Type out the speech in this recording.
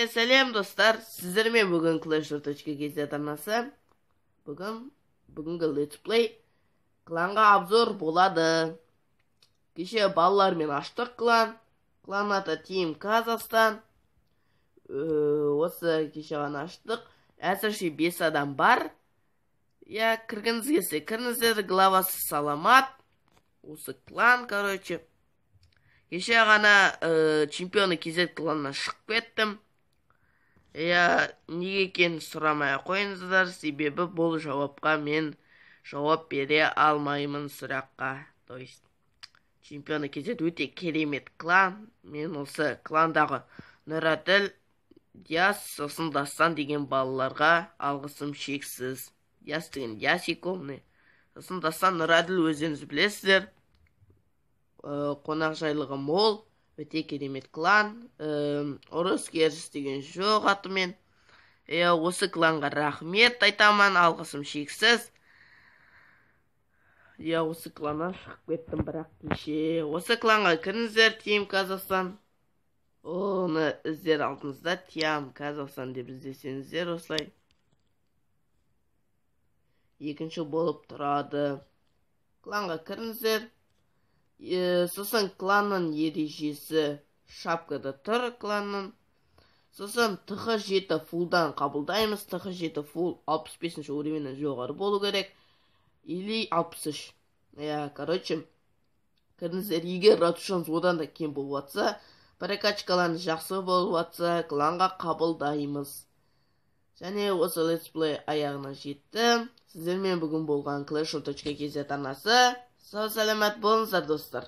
Сәлем, достар! Сіздермен бүгін Clash.kz арнасы. Бүгінгі летсплей кланға обзор болады. Кеше балалармен аштық клан. Клан аты Team Казахстан. Осы кеше ғана аштық. Әзірше 5 адам бар. Иә, кіргіңіз келсе, кіріңіздер, главасы Саламат. Осы клан, короче. Кеше ғана Чемпионы KZ кланынан шығып кеттім. Иә, неге екенін сұрамай ақ қойыңыздар, себебі бұл жауапқа мен жауап бере алмаймын сұраққа. То есть Чемпионы KZ өте керемет клан. Мен осы кландағы Нұрәділ, Диас, сосын Дастан деген балаларға алғысым шексіз. Диас деген Диас умный. Сосын Дастан, Нұрәділ, өздеріңіз білесіздер. Қонақжайлығы мол, өте керемет клан. Ұрыс керіс деген жоқ атымен. Иә, осы кланға рахмет айтаман, алғысым шексіз. Иә, осы кланнан шығып кеттім бірақ кеше. Осы кланға кіріңіздер, Team Казахстан. Оны іздер алдыңызда, Team Казахстан деп іздесеңіздер, осылай екінші болып тұрады. Кланға кіріңіздер. Сосын кланның ережесі шапкада тұр кланның. Сосын ТХ 7 фулдан қабылдаймыз. ТХ 7 фул 65 уровеньнен жоғары болу керек. Или 63. Иә, короче, кіріңіздер. Егер ратушаңыз одан да кем болып жатса, прокачкаларыңыз жақсы болып жатса, кланға қабылдаймыз. Және осы летсплей аяғына жетті. Сіздермен бүгін болған Clash.kz арнасы. Сау саламат болыңыздар, достар.